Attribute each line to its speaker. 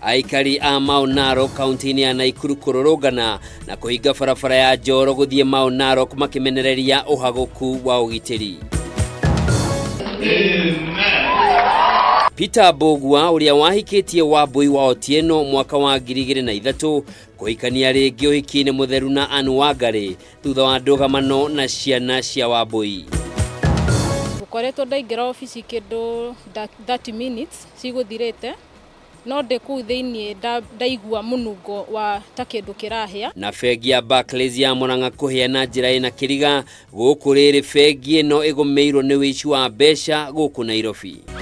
Speaker 1: Aikari a Mau Narok kaunti-inĩ ya Naikuru kũrũrũngana na kũhinga barabara ya Njoro gũthiĩ Mau Narok makĩmenereria ũhagũku wa ũgitĩri. Peter Mbũgua ũrĩa wahikĩtie Wambui wa Otieno mwaka wa 2003 kũhikania rĩngĩ ũhiki-inĩ mũtheru na Ann Wangari thutha wa ndũgamano na ciana cia Wambui.
Speaker 2: Ngukoretwo ndaingĩra obici kĩndũ 30 minutes cigũthirĩte no ndĩ kũu thĩiniĩ ndaigua mũnungo wa ta kĩndũ kĩrahĩa.
Speaker 1: Na bengi ya Barclays ya Murang'a kũhĩa na njĩra ĩna kĩriga gũkũ rĩrĩ bengi ĩno ĩgũmĩirwo nĩ wĩici wa mbeca gũkũ Nairobi.